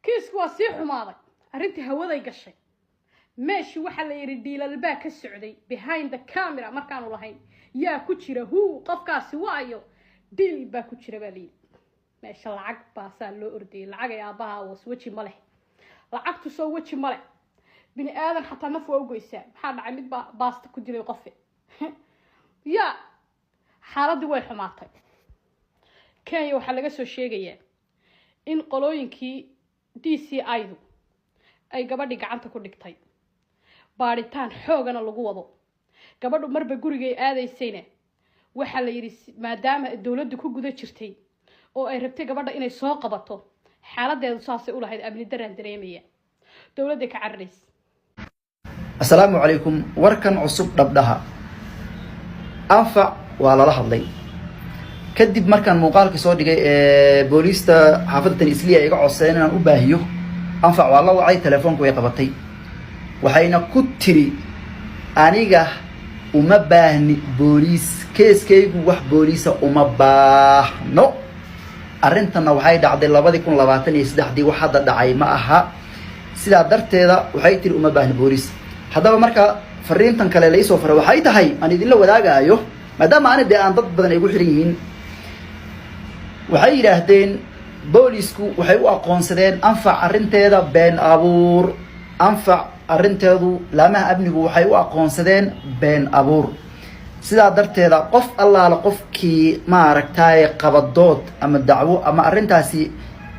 Kiisku waa sii xumaaday, arrintii hawaday gashay. Meeshii waxaa la yidhi deal baa ka socday behind the camera. Markaanu lahayn yaa ku jira, hu qofkaasi waayo, deal baa ku jira baa layidhi. Meesha lacag baasaa loo ordayay. Lacagay aabbaha was weji ma leh, lacagtu soo weji ma leh. Bini aadan xataa naf waa ugoysaa. Maxaa dhacay? Mid baa baasta ku dilay qofe. Ya, xaaladdii way xumaatay. Kenya waxaa laga soo sheegayaa in qolooyinkii DCI-du ay gabadhii gacanta ku dhigtay, baadhitaan xoogana lagu wado. Gabadhu marba gurigay aadaysayna waxaa la yidhi, maadaama dowladdu ku guda jirtay oo ay rabtay gabadha inay soo qabato, xaaladeedu saasay u lahayd: amni daraan dareemaya, dowladday ka cararaysa. Asalaamu calaykum. Warkan cusub dhabdhaha Anfac waa lala hadlay kadib markaan muuqaalka soo dhigay ee booliista xaafadda tan Isliya iga codsadeen inaan u baahiyo. Anfac waa la wacay, telefoonka way qabatay, waxayna ku tiri: "Aniga uma baahni booliis, keeskaygu wax booliisa uma baahno. Arrintanna waxay dhacday 2023-dii, wax hadda dhacay ma aha." Sidaa darteeda waxay tiri uma baahni booliis. Haddaba marka fariintan kale laisoo faray waxay tahay aan idinla wadaagaayo, maadaama ani dee aan dad badan ay gu xiran yihiin. Waxay yidhaahdeen boolisku waxay u aqoonsadeen Anfac arrinteeda been abuur. Anfac arrinteedu laamaha amnigu waxay u aqoonsadeen been abuur. Sidaa darteeda qof allaala qofkii maaragtay qabadood ama dacwo ama arrintaasi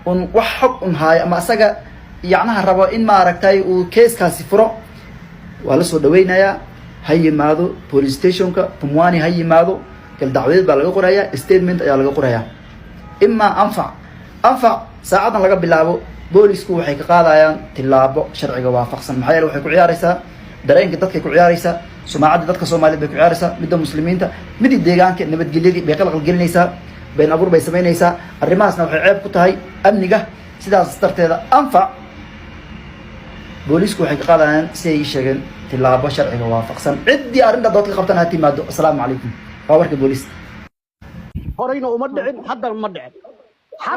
un wax xog un haayo ama asaga yacnaha rabo in maaragtay uu keeskaasi furo, waa la soo dhaweynayaa. Ha yimaado police stationka Pumwani, ha yimaado, gal dacwadeed baa laga qorayaa, statement ayaa laga qorayaa. Imaa Anfac, Anfac saacadan laga bilaabo boolisku waxay ka qaadayaan tillaabo sharciga waafaqsan. Maxaa yeele, waxay ku ciyaaraysaa dareenka dadkay ku ciyaaraysaa, sumaacaddii dadka Soomaaliyed bay ku ciyaaraysaa, midda Muslimiinta, midii deegaanka, nabadgelyadii bay qalqal gelinaysaa, been abuur bay samaynaysaa. Arrimahaasna waxay ceeb ku tahay amniga. Sidaas darteeda Anfac booliisku waxay ka qaadayaan, si ay ii sheegeen, tillaabo sharciga waafaqsan. Ciddii arrinta dood ka qabtana ha timaado. Asalaamu calaykum. Waa warka booliista. Horeyna uma dhicin, haddana ma dhicin.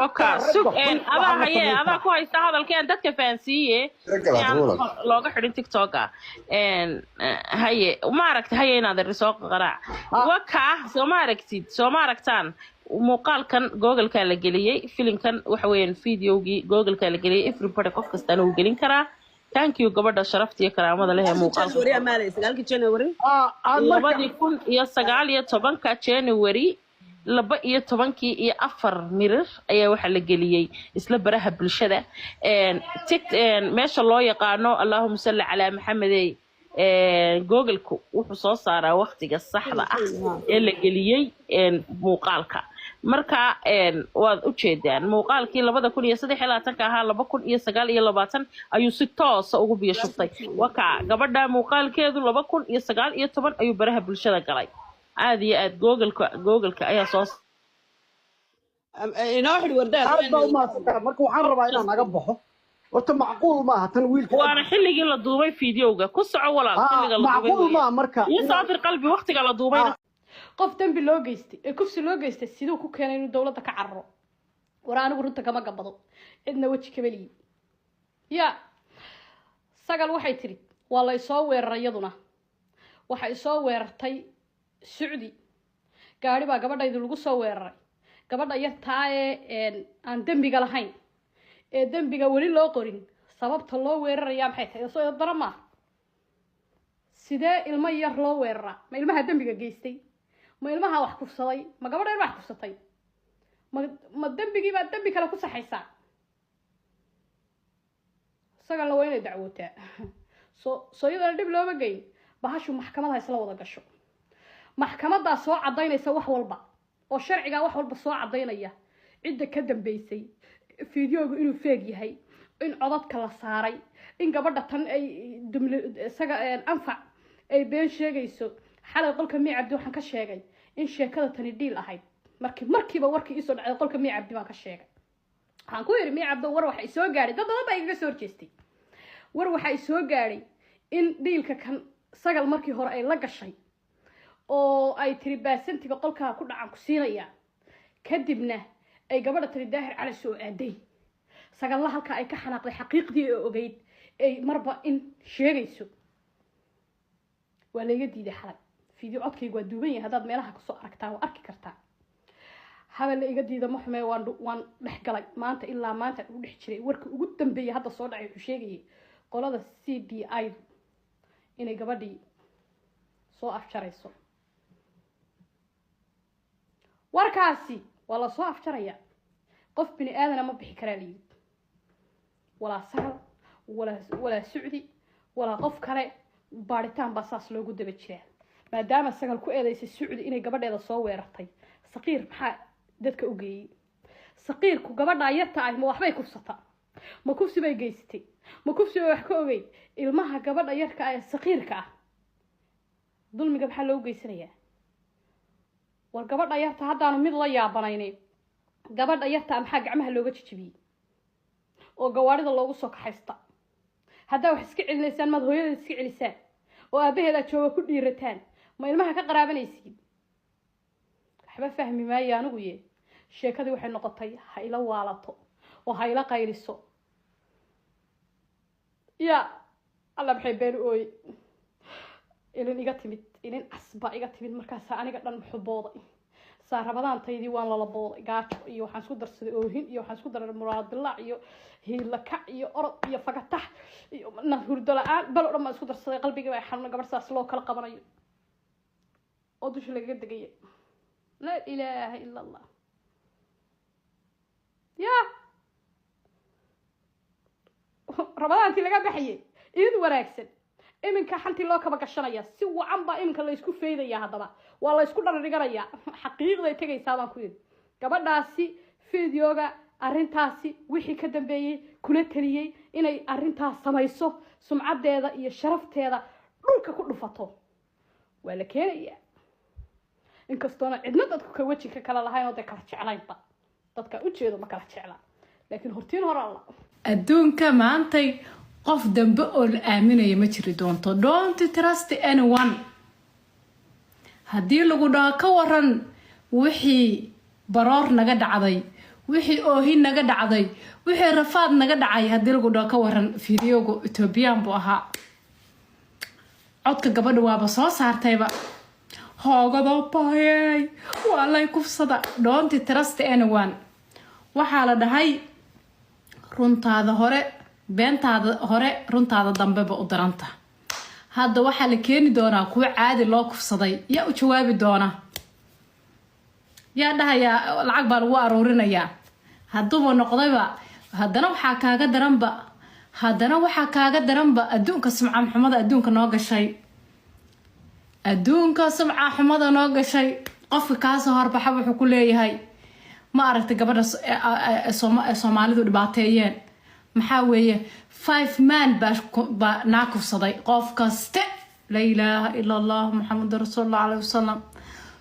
Waka sug adaa haye, adaa ku haysta hadalkeen dadka fahansiiye si aan looga xidhin TikToka. Haye, ma aragti? Haye, inaad soo qaraac. Waka, soo ma aragtid? Soo ma aragtaan muuqaalkan Google-kaa la geliyey? Filimkan waxa weeyaan videogii Google-kaa la geliyey. Everybody, qof kastana wuu gelin karaa. Thank you gabadha sharafta iyo karaamada leh ee muuqaalka. 9-kii January. 2019-ka January 12-kii iyo 4 mirir ayaa waxaa la geliyey isla baraha bulshada meesha loo yaqaano, Allahuma salli calaa Maxamedey, Google-ku wuxuu soo saaraa waqtiga saxda ah ee la geliyey muuqaalka. Marka waad ujeedaan muuqaalkii 2023-ka ahaa, 2029 ayuu si toosa ugu biyo shubtay. Waka gabadha muuqaalkeedu 2019 ayuu baraha bulshada galay. Aad iyo aad Google-ka ayaa soo Inoo xidh wardaad. Aad baa umahadsantahay. Marka waxaan rabaa inaan naga baxo. Horta macquul maaha tan wiilka. Waana xilligii la duubay videoga. Ku soco, walaal. Xilliga la duubay. Macquul maaha marka. Iyo saatir qalbi waqtiga la duubayna. Qof dembi loo geystay ee kufsi loo geystay, siduu ku keenay inuu dowladda ka cararo? War, anigu runta kama gabado, cidna weji kama liyi. Ya, Sagal waxay tidhi waa la isoo weeraray. Iyaduna waxay isoo weerartay Sucdi. Gaari baa gabadhaydu lagu soo weeraray. Gabadha yartaa ee aan dembiga lahayn ee dembiga weli loo qorin, sababta loo weerarayaa maxay tahay? Soo dara maaha. Sidee ilmo yar loo weeraraa? Ma ilmaha dembiga geystay? Ma ilmaha wax kufsaday? Ma gabadha yar wax kufsatay? Ma dembigii baa dembi kale ku saxaysaa? Isaganna waa inay dacwootaa. Soo iyadana dhib looma geyn. Bahashu maxkamadaha isla wada gasho. Maxkamadaa soo caddaynaysa wax walba oo sharcigaa, wax walba soo caddaynaya, cidda ka dambeysay, videogu inuu fake yahay, in codadka la saaray, in gabadha tan ay isaga Anfac ay been sheegayso. Xalay qolka Mii Cabdi waxaan ka sheegay in sheekada tani deal ahayd. Markiiba warkii iisoo dhacday qolka Mii Cabdi baan ka sheegay. Waxaan ku yidhi: "Mii Cabdo, war waxa isoo gaadhay, dad badan baa igaga soo horjeestay, war waxaa isoo gaadhay in dealka kan Sagal markii hore ay la gashay oo ay tiri percentiga qolkaa ku dhacan ku siinaya, kadibna ay gabadha tiri Daahir Cali soo aaday." Sagalla halka ay ka xanaaqday, xaqiiqdii ee ogeyd ay marba in sheegayso, waa layga diiday xalay. Video codkayga waa duuban yahay, haddaad meelaha kasoo aragtaan waa arki kartaa. Habal la iga diida ma xume, waan dhex galay maanta, ilaa maanta ugu dhex jiray. Warka ugu dambeeyay hadda soo dhacay wuxuu sheegayay qolada CBI du inay gabadhii soo afjarayso. Warkaasi waa la soo afjaraya, qof bini aadana ma bixi karaa layidhi, walaa Sagal, walaa Sucdi, walaa qof kale. Baaritaan baa saas loogu daba jiraa, maadaama Sagal ku eedeysay Sucdi inay gabadheeda soo weerartay. Saqiir maxaa dadka u geeyey? Saqiirku gabadhaa yarta ah ma waxbay kufsata? Ma kufsi bay geysatay? Ma kufsi bay wax ka ogey? Ilmaha gabadha yarka ah ee saqiirka ah dulmiga maxaa loogu geysanayaa? War gabadha yarta haddaanu mid la yaabanaynay, gabadha yarta maxaa gacmaha looga jijibiyey oo gawaarida loogu soo kaxaysta? Haddaa wax iska celinaysaan, maad hooyadeed iska celisaan oo aabaheedaa jooga ku dhiirataan? Ma ilmaha ka qaraabanaysiin? Waxba fahmi maayo anigu. Ye sheekadii waxay noqotay ha ila waalato oo ha ila qayliso. Ya Alla, maxay been u ooye! Ilin iga timid, ilin casba iga timid. Markaasaa aniga dhan xubooday, saa rabadaantaydii waan lala booday. Gaajo iyo waxaan isku darsaday oohin, iyo waxaan isku daray muraadilaac iyo hiilakac iyo orod iyo fagatax iyo na hurdo la-aan, bal o dhan baan isku darsaday. Qalbigii baa xanuuna, gabadh saas loo kala qabanayo oo dusha lagaga degaya. Laa ilaaha ila Allah. Ya rabadaantii laga baxayay idin wanaagsan, iminka xantii loo kaba gashanaya si wacan baa iminka laysku faydaya. Haddaba waa laysku dhardhiganayaa, xaqiiqday tegaysaa baan ku yidhi. Gabadhaasi videoga arrintaasi wixii ka dambeeyey kula taliyey inay arrintaas samayso, sumcaddeeda iyo sharafteeda dhulka ku dhufato, waa la keenayaa. Inkastoona cidna dadku ka weji ka kala lahayn oo dee kala jeclaynba, dadka ujeedo ma kala jecla, laakiin hortiin hore Alla. Adduunka maantay qof dambe oo la aaminaya ma jiri doonto. Don't trust anyone. Haddii lagu dhaho ka waran wixii baroor naga dhacday, wixii oohin naga dhacday, wixii rafaad naga dhacay, haddii lagu dhaho ka waran videoga Ethiopian buu ahaa, codka gabadha waaba soo saartayba, hoogado bayey, waa lay kufsada. Don't trust anyone. Waxaa la dhahay runtaada hore, beentaada hore, runtaada dambeba u daranta. Hadda waxaa la keeni doonaa kuwo caadi loo kufsaday. Yaa u jawaabi doona? Yaa dhahayaa lacag baa lagu aruurinayaa? Hadduuba noqdayba, haddana waxaa kaaga daranba, haddana waxaa kaaga daranba adduunka sumca xumada adduunka noo gashay, adduunka sumca xumada noo gashay. Qofka kaasoo horbaxa wuxuu ku leeyahay, ma aragtay gabadha Soomaalidu dhibaateeyeen? Maxaa weeye, five man baa naa kufsaday. Qof kaste, laa ilaaha ila Allah, Muxamadu rasuulullah caleyhi wasalam.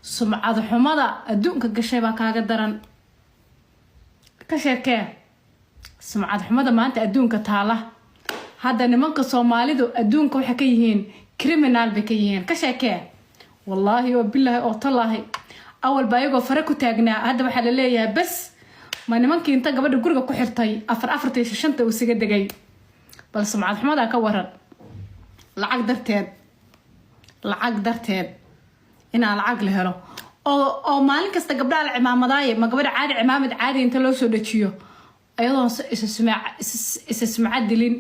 Sumcad xumada adduunka gashay baa kaaga daran. Ka sheekee sumcad xumada maanta adduunka taala. Hadda nimanka Soomaalidu adduunka waxay ka yihiin criminal bay ka yihiin. Ka sheekee, wallaahi oo bilaahi oo tallaahi, awalba ayagoo fare ku taagnaa, hadda waxaa la leeyahay bes. Ma nimankii inta gabadha guriga ku xirtay afar afarta iyo shanta uu isaga degay? Bal sumcad xumadaa ka waran. Lacag darteed, lacag darteed, inaa lacag la helo oo maalin kasta gabdhaha la cimaamadaaye. Ma gabadha caadi cimaamad caadi inta loo soo dhajiyo, iyadoon isa sumcad dilin,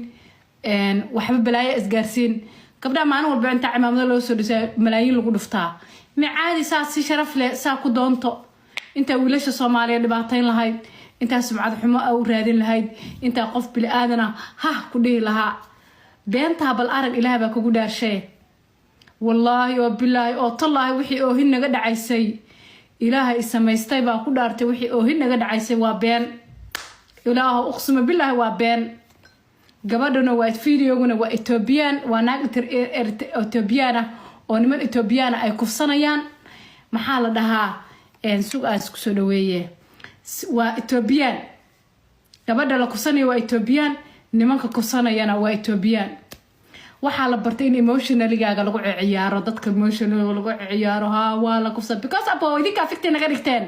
waxba balaayo isgaarsiin, gabdhaha maalin walba inta cimaamado loo soo dhisa malaayiin lagu dhuftaa? Ma caadi saa si sharaf leh saa ku doonto, intaa wiilasha Soomaaliya dhibaatayn lahayd, intaa sumcad xumo a u raadin lahayd, intaa qof bili aadana hah ku dhihi lahaa beentaa? Bal arag, Ilaah baa kugu dhaarshay, wallaahi oo bilaahi oo tallaahi, wixii oohin naga dhacaysay, Ilaahay samaystay baa ku dhaartay, wixii oohin naga dhacaysay waa been. Ilaahu uqsima bilaahi, waa been. Gabadhuna waa videoguna waa Ethiopian, waa naag Ethiopian ah oo niman Ethiopian ay kufsanayaan. Maxaa la dhahaa, sug aan isku soo dhaweeye. Waa Ethiopian gabadha la kufsanaya, waa Ethiopian nimanka kufsanayana, waa Ethiopian. Waxaa la bartay in emotionaligaaga lagu ciyaaro, dadka emotional lagu ciyaaro. Ha, waa la kufsan because abo idinkaa victim naga dhigteen.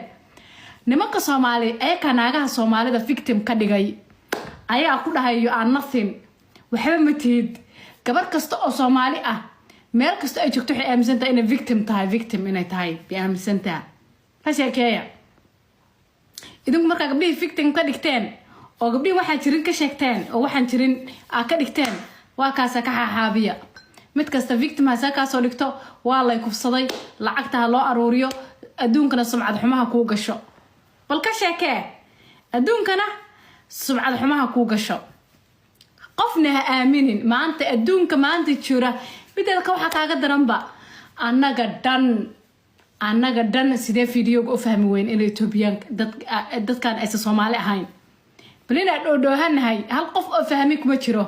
Nimanka Soomaali ayakaa naagaha Soomaalida victim ka dhigay. Ayagaa ku dhahay, "You are nothing, waxba ma tihid." Gabar kasta oo Soomaali ah, meel kasta ay joogto, waxay aaminsan tahay inay victim tahay. Victim inay tahay bay aaminsan tahay. Ka sheekeeya idinku. Markaa gabdhihii victim ka dhigteen oo gabdhihii waxaan jirin ka sheegteen oo waxaan jirin aa ka dhigteen, waa kaasa ka xaaxaabiya. Mid kasta victim hasa kaasoo dhigto, "Waa lay kufsaday, lacagta ha loo aruuriyo." Adduunkana sumcad xumaha kuu gasho. Bal ka sheekee, adduunkana sumcad xumaha kuu gasho. Qofna ha aaminin maanta adduunka maanta jira. Mideeda ka waxaa kaaga daranba, annaga dhan sidee videoga u fahmi weyn inay Etoobiyaan dad dadkan aysan Soomaali ahayn? Bal inaan dhoodhoohanahay, hal qof oo fahmi kuma jiro.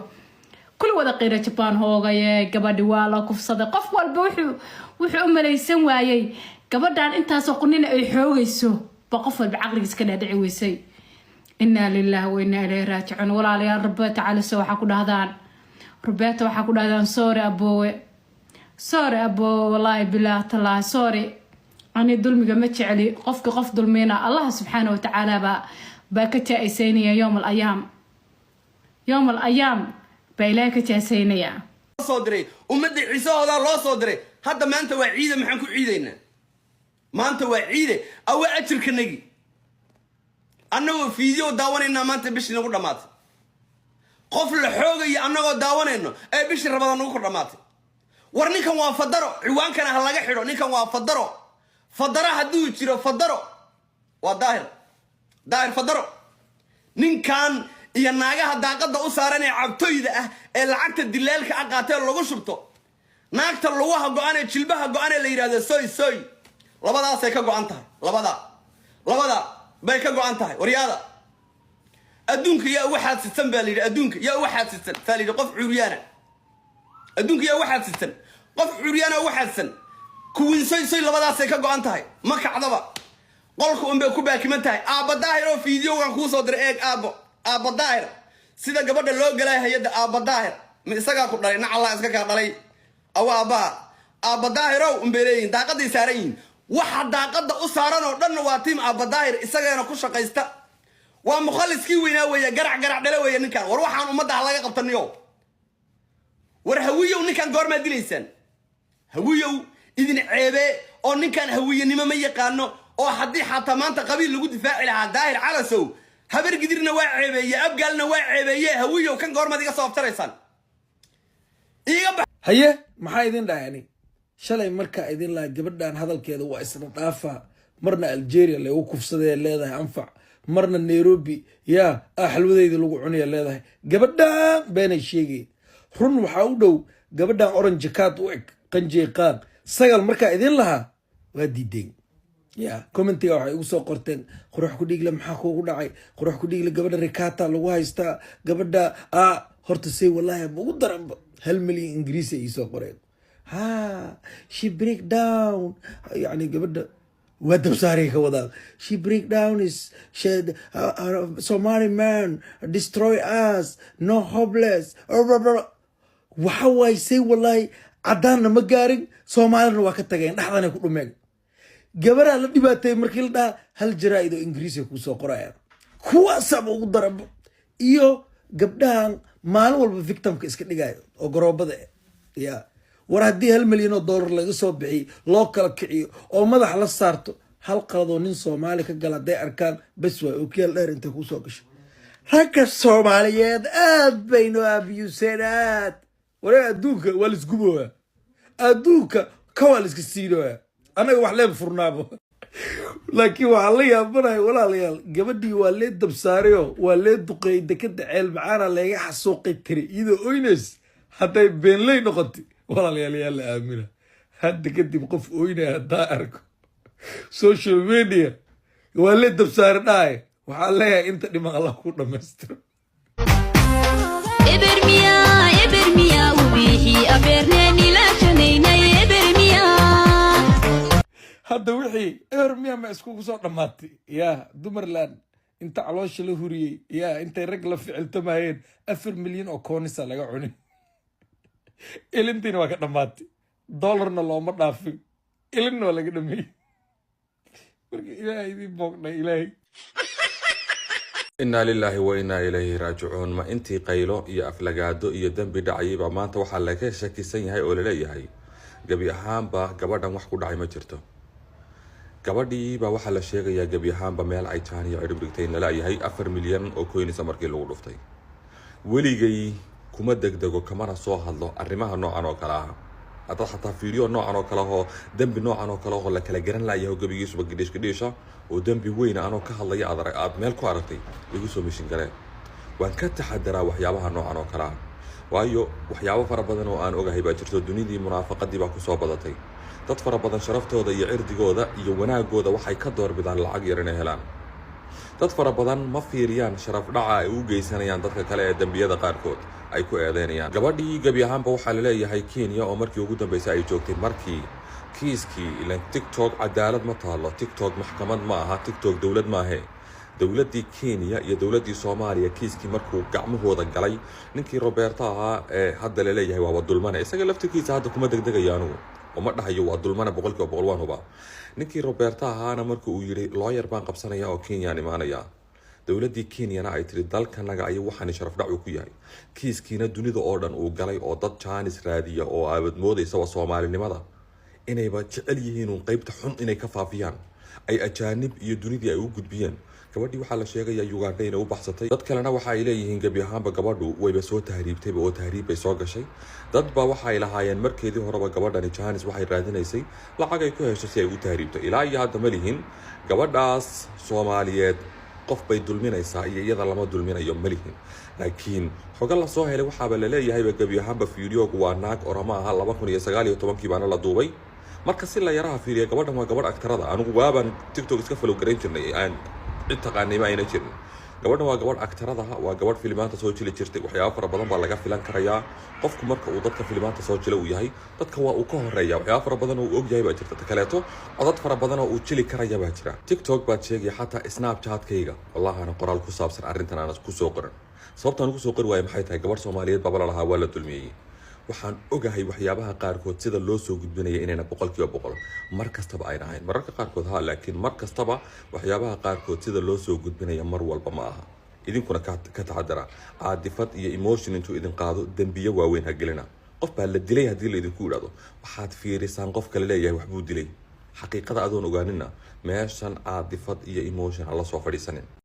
Kulli wada qiira Jabaan hoogaye, gabadhi waa la kufsaday. Qof walba wuxuu u malaysan waayey gabadhan intaasoo qunina ay xoogayso ba. Qof walba caqligiis ka dhaadhici weysay. Inaa lillahi wa inaa ilayhi raajicuun. Walaalayaal, Roberto Caliso waxaa ku dhahdaan, Roberto waxaa ku dhahdaan, "Sorry aboowe, sorry aboowe, wallaahi bilaah talaahi, sorry. Ani dulmiga ma jecli. Qofki qof dulmiyna Allah subxaana watacaala baa ka jaa-isaynaya. Yowm al ayaam, yowm al ayaam baa Ilaahay ka jaa-isaynaya." Soo diray ummadda ciisahoodaa loo soo diray. Hadda maanta waa ciide. Maxaan ku ciidaynaa? Maanta waa ciide. Awa ajirkanagi annagoo fiideo daawanaynaa maanta bishii nagu dhammaatay. Qof la xoogayo annagoo daawanayno ee bishii Rabadaan nagu kor dhammaatay. War ninkan waa fadaro, ciwaankana ha laga xidho. Ninkan waa fadaro. Fadaro hadduu jiro, fadaro waa Daahir. Daahir fadaro. Ninkan iyo naagaha daaqadda u saaran ee cabtoyda ah ee lacagta dilaalka a qaatee lagu shubto, naagta lugaha go-an ee jilbaha go-an ee la yidhahdo soy soy, labadaasay ka go-an tahay. Labada bay ka go-an tahay. Waryaada, adduunka yaa uga xaadsidsan baa la yidhi. Adduunka yaa uga xaadsidsan saa la yidhi? Qof curyaana. Adduunka yaa uga xaadsidsan? Qof curyaana uga xaadsan. Kuwin soy soy labadaasay ka go-an tahay. Ma kacdaba, qolka unbay ku baakiman tahay. Aabba Daahir oo fiidiyogan kuu soo diray eeg. Aabbo, aabba Daahir, sida gabadha loo galay hay-adda. Aabba Daahir, ma isagaa ku dhalay? Nacallaa iska kaa dhalay. Awa aabbaha? Aabba Daahirow unbay leeyihin. Daaqaday saaran yihiin. Waxa daaqada u saaran oo dhanna waa tiim aabba Daahir, isagana ku shaqaysta. Waa mukhaliskii weynaa weeye. Garac garac dhale weeye ninkan. War waxaan ummadda ha laga qabtaniyo. War Hawiyow, ninkan goormaa dilaysaan? Hawiyow, idin ceebe oo ninkan hawiyenimo ma yaqaano, oo haddii xataa maanta qabiil lagu difaaci lahaa Daahir Calasow, Habar Gidirna waa ceebeeye, Abgaalna waa ceebeeye. Hawiyow, kan goormaad iga soo aftaraysaan? Iiga bax. Haye, maxaa idin dhahay ani shalay markaa idin lahaa? Gabadhan hadalkeeda waa isla dhaafa. Marna Algeria lagu kufsadee leedahay anfac, marna Nairobi yaa xalwadeyda lagu cunaya leedahay. Gabadhan beenay sheegay, run waxaa u dhow gabadhan orange kaad u eg qanjey qaan sagal. Markaa idin lahaa waa diideen. Ya, commentiga waxay igu soo qorteen, "Qurux ku dhiigle, maxaa kuugu dhacay? Qurux ku dhiigle, gabadha rikata lagu haystaa." Gabadha a horta say wallaahi ma ugu daranba 1 milyan Ingiriisi ay iisoo qoreen. Ha, "She break down," yani gabadha waa dabsaaray ka wadaa. "She break down is she, Somali man destroy us, no hopeless." Waxa waaye say wallaahi caddaanna ma gaarin, Soomaalina waa ka tageen, dhexdanay ku dhumeen. Gabaraa la dhibaateeyey markii la dhaha, hal jaraa'id oo Ingiriisi kusoo qorayaan. Kuwaasaaba ugu darabo iyo gabdhahan maalin walba victimka iska dhigayo oo garoobada eh. Ya war, haddii 1 milyan oo dollar laga soo bixiyo, loo kala kiciyo oo madax la saarto, hal qaladoo nin Soomaali ka gala hadday arkaan, bes waay, ookiyaal dheer intay kusoo gasho. Ragga Soomaaliyeed aad baynu abuseen aad. Waree, adduunka waa laisgubooya, adduunka ka waa laiska siinoya, annaga wax leen furnaabo. Laakiin waxaan la yaabanahay, walaalayaal, gabadhii waa lee dabsaarayo, waa lee duqeeyey, dekada Ceel Macaana leega xasuuqay tiri iyadoo oynays. Hadday beenley noqotay, walaalayaal, yaa la aamina hadda kadib? Qof oynaya haddaa arko social media, waa lee dabsaare dhahay, waxaan leeyahay inta dhiman Allah ku dhammaystiro. Ebermiya, ebermiya, ubixi abeerneen ilaashanaynay, ebermiya. Hadda wixii eber miya ma iskugu soo dhammaatay? Yaa dumarland inta caloosha la huriyey, yaa intay rag la ficiltamayeen, 4 milyan oo koonisa laga cunin, ilintiina waa ka dhammaatay, dollarna looma dhaafin, ilinna waa laga dhameeyey. Marka Ilaahay idiin booqnay, Ilaahay. Innaa lilaahi wa innaa ilayhi raajicuun. Ma intii qaylo iyo aflagaado iyo dembi dhacayay baa maanta waxaa laga shakisan yahay oo laleeyahay gebi ahaanba gabadhan wax ku dhacay ma jirto. Gabadhii baa waxaa la sheegayaa gebi ahaanba meel ay jaan iyo cidhib dhigtay in lalayahay, 4 milyan oo coinisa markii lagu dhuftay. Weligay kuma degdego, kamana soo hadlo arrimaha noocan oo kale ah. Haddaad xataa fiiriyo noocan oo kale ahoo dembi noocan oo kale ahoo la kala garan laayaho, gebigiisuba gidhiish gidhiisha oo dembi weyn anoo ka hadlaya aad aad meel ku aragtay, igu soo mishin galee. Waan ka taxadaraa waxyaabaha noocan oo kale ah, waayo waxyaabo fara badan oo aan ogahay baa jirto. Dunidii munaafaqadii baa kusoo badatay. Dad fara badan sharaftooda iyo cirdigooda iyo wanaagooda waxay ka doorbidaan lacag yar inay helaan. Dad fara badan ma fiiriyaan sharaf dhaca ay u geysanayaan dadka kale ee dembiyada qaarkood ay ku eedeynayaan. Gabadhii gebi ahaanba waxaa laleeyahay Kenya oo markii ugu dambeysay ay joogtay markii kiiskii ilan TikTok cadaalad ma taalo, TikTok maxkamad ma aha, TikTok dowlad maahe. Dowladdii Kenya iyo dowladdii Soomaaliya kiiskii markuu gacmahooda galay, ninkii Roberto ahaa ee hadda laleeyahay waaba dulmane, isaga laftirkiisa hadda kuma degdegayo anigu oo ma dhahayo waa dulmane 100%. Waan hubaa ninkii Roberto ahaana marka uu yidhi lawyer baan qabsanaya oo Kenyaan imaanaya, dowladdii Kenyana ay tiri dalkanaga ayuu waxaani sharaf dhac uu ku yahay, kiiskiina dunida oo dhan uu galay oo dad jaanis raadiya oo aabad moodaysaba Soomaalinimada inayba jecel yihiin uun qeybta xun inay ka faafiyaan, ay ajaanib iyo dunidii ay u gudbiyeen. Gabadhii waxaa la sheegayaa Uganda inay u baxsatay. Dad kalena waxa ay leeyihiin gebi ahaanba gabadhu wayba soo tahriibtayba oo tahriib bay soo gashay. Dad baa waxa ay lahaayeen markeedii horeba gabadhani janis waxay raadinaysay lacag ay ku hesho si ay u tahriibto. Ilaa iyo hadda ma lihin gabadhaas Soomaaliyeed qof bay dulminaysaa iyo iyada lama dulminayo, ma lihin. Laakiin xogo lasoo helay waxaaba laleeyahayba gebi ahaanba fiidiyoogu waa naag Orama aha, 2019-kii baana la duubay. Marka si la yaraha fiiriya, gabadhan waa gabadh actorada. Anigu waabaan TikTok iska follow garayn jirnay, aan cid taqaanay ma ayna jirin. Gabadhan waa gabadh actoradaha, waa gabadh filimaanta soo jili jirtay. Waxyaabo fara badan baa laga filan karayaa. Qofku marka uu dadka filimaanta soo jila uu yahay, dadka waa uu ka horeeya. Waxyaabo fara badan oo uu og yahay baa jirta. Ta kaleeto, codad fara badan oo uu jili karaya baa jira. TikTok baad sheegaya, xataa Snapchatkayga wallahi ana qoraal ku saabsan arrintan aan kusoo qoran. Sababtaan ugu soo qori waaya maxay tahay? Gabadh Soomaaliyeed baaba la lahaa waa la dulmiyey. Waxaan ogahay waxyaabaha qaarkood sida loo soo gudbinaya inayna 100% mar kastaba ayna ahayn. Mararka qaarkood ha, laakiin mar kastaba waxyaabaha qaarkood sida loo soo gudbinaya mar walba ma aha. Idinkuna ka taxadara caadifad iyo emotion intuu idin qaado dembiyo waaweyn ha gelina. Qof baa la dilay haddii laydinku idhahdo, waxaad fiirisaan qof kale leeyahay waxbuu dilay. Xaqiiqada adoon ogaanina meeshan caadifad iyo emotion ha la soo fadhiisanin.